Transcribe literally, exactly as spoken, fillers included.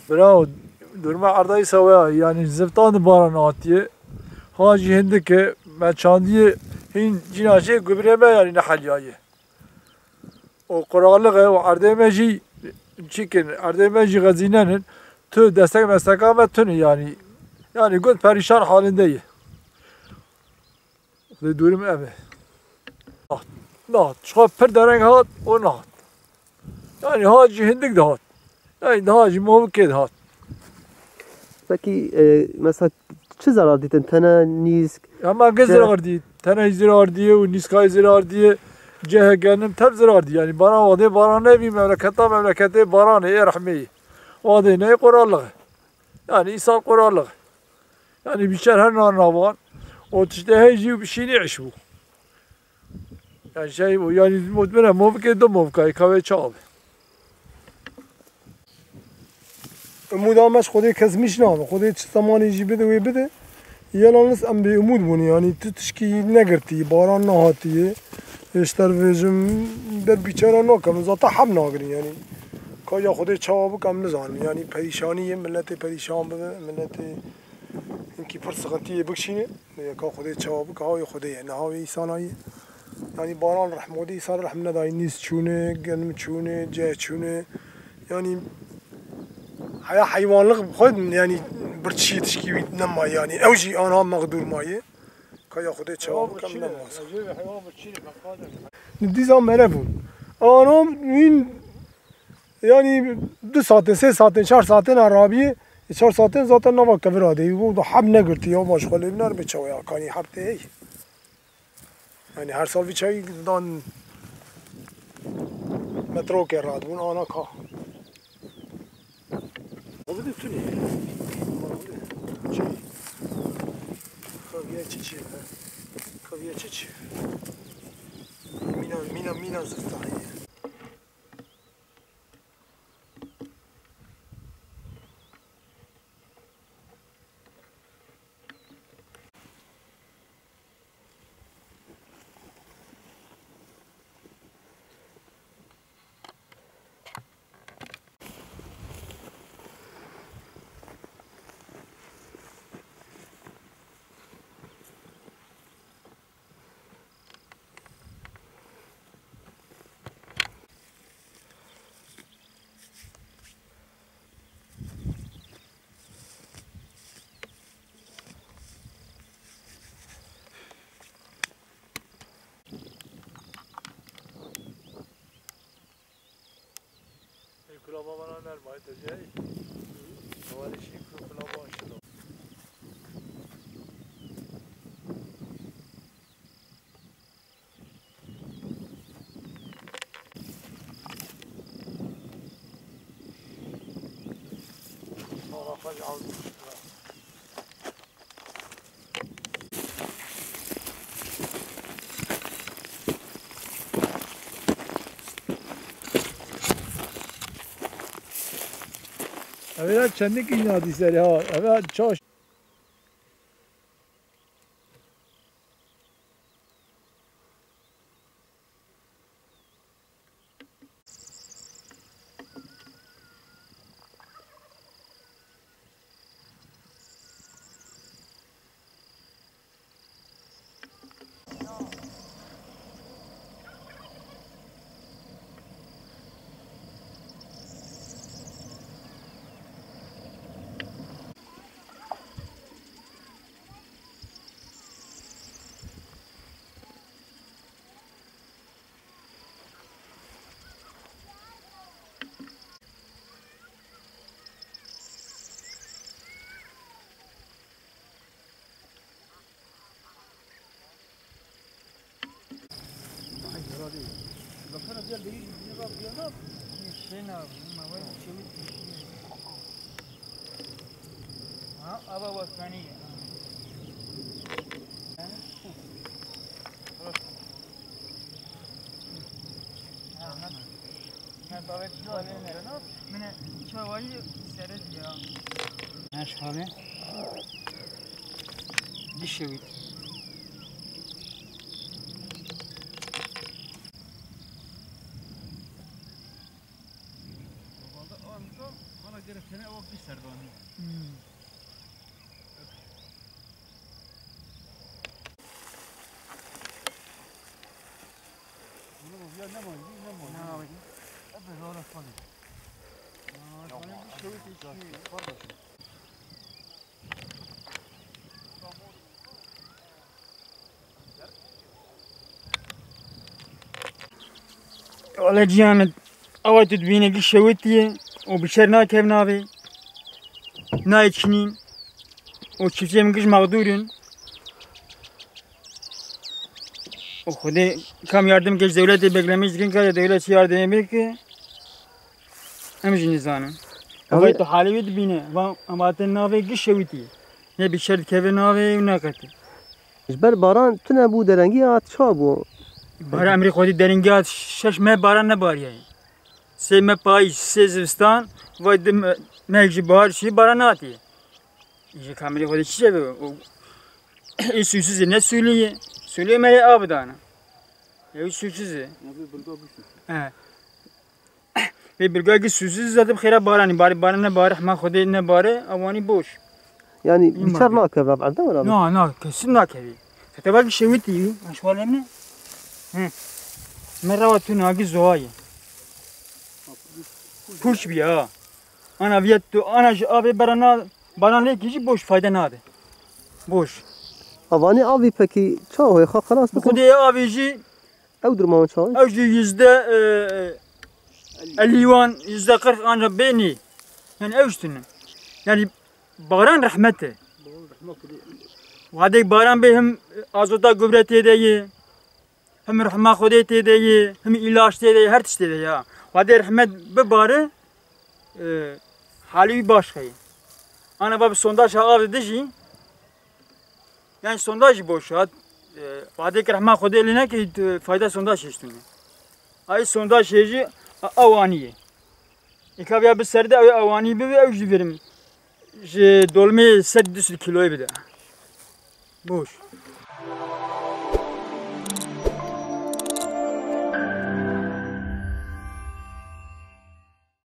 Bravo. Durma erdayî sewe ya, yanî ziftan di baran hatiye. Ha jî hindike, me çandiye hîn cîna jê gubrê me yanî neheliyaye. O quralliğe û erdê me jî çikin, erdê me jî xezînenin. Tu destek mesteka me tune yanî. Yanî gund perîşan halinde ye. Lê dûrim ev e. Nahat. Nahat. Çiqa pir dereng hat, o nahat. Yanî hat jî hindik dihat. Yanî daha jî movikê dihat. Pekî, e, mesela çi zerar dîtin? Tene nîsk, Hema ge ceh- zerar dî. Tene zirar diye û nîskayê zirar diye. Cehê genim tev zirar diye. Yanî baran wadê baran nebî, memleketa memleketê baranê, ê rehmê ye. Wadê neyê quralliğe. Yanî îsal quralliğe. Yanî biçer her nan navan. O tiştê hey jî bişînî iş bû. Yanî şey bû, yanî mutmine movikê du movikayê kavê çav. Umuda me ji Xwedê kes mîş nabe. Xwedê çi zemanê jî bide wê bide. Yalnız em bêumûd bûne, yanî tu tişkî negirtî, baran nehatiye. Ê ji te re vêjim, ber bîçara nakim, zaten heb nagirin, yanî. Ka ya Xwedê çawa bike, em nizanin. Yanî perîşanî ye, miletê perîşan bibe, miletê hinkî pir sixintiyê bikişîne. Ka Xwedê çawa bike, ha wê Xwedê ye, niha wê îsana ye. Yanî baran rehm, Xwedê îsan rehm nedayî, nîz çûne, genim çûne, ceh çûne. Yanî heya heywanlıq xwe, yanî birçî tişkî wî nema, yanî ew jî ana mexdûr maye. Ka ya Xwedê çawa bike, em nema. Dîza mere bûn. Ana wîn Yanî du saetên, sê saetên, çar saetên a rabiyê, çar saetên zaten nava kevira de, û da heb negirtî, ya baş xwe lê binar be çawa ya, kanî heb tê hey. Yanî her sal vî çayî dan metrokê radibûn, ana ka. Abi de tune. Çi? Kaviye çiçi. Kaviye çiçi. Mîna, mîna, mîna ziftanê. Ê, kula bavana nermayê te jî hey. Hevalê şî ku kula bavan şilo. Evvela çendek îna dî serê ha. Evvela çaş. Ha, ava watanî. Ha, ha. Ha, bavê çawa ne? Min çawayî sere diya. Her şale. Dişewit. Normalde o anka bana göre tene o bir serdanî. Hmm. Bunu bu ya ne var, ne var? Ne var? Hep böyle orada kalıyor. Aa, şöyle bir şey yok, hiç şey. Kardeşim. Wele ciyan min, ewa tu dibîne giş şewitî ye û bi şer nakevin avê. Nayê çinîn û çiftçiyê min giş mexdûr in. Û Xwedê kam yardim ke ji dewletê beklemîş dikin, ka dewlet çi yardimê bike, em jî nizanin. Ew Ew ê ê tu halê wî dibîne, van em hatin navê giş şewitî. Ne bi şer dikeve navê û nakete. Ji ber baran tune bû, derengî hat, ça bû? Bara emrê Xwedê derengî hat, şeş meh baran nebariye. Sê meh payîz, sê zivistan, vay di me-, meh ji bahar şî baran natiye. Ji kamerê Xwedê çi çêbe? O, ê sûsizê ne sûlê ye. Sûlê me yê av dana. Ew sûsiz e. He. Vê bilga ki sûsiz zaten xêra baranî. Barê baran nebare, hema Xwedê nebare, ewanî boş. Yani Îmar biçer bi. Nakeve, ev erdem were. Na, na, kesin nakevî. Fete belki şewitî, eşwalê min. Hı. Me rewa tu nagi zoayê. Kuş bi ya. Ana viyet tu, ana ji avê berana, baran lê ki jî boş fayda nade. Boş. Avanî avî pekî çawa ye? Xwe xelas Bu bikin. Xwedê avê jî Ew durma çawa ye? Ew jî yüzde, e, elli wan, yüzde kırk ancak beni. Yani ew üstüne. Yani baran rahmet e. Wadek baran be hem azota gübre tê de ye. Hem rahma Xwedê tê de ye. Hem ilaç tê de ye. Her tişt tê de ya. Wadê rahmet bibare, e, halî wî baş xeyê. Ana bab sondaj ha av de jî. Yani sondaj jî boş hat. E, wadê ki rahma Xwedê lê neke, e, fayda sondaj hêştine. Ay sondaj hêjî a-, awanî ye. Eka ya bi serde ew awanî bibe, ew jî verim. Ji dolmê sed du sed kiloyê bide. Boş.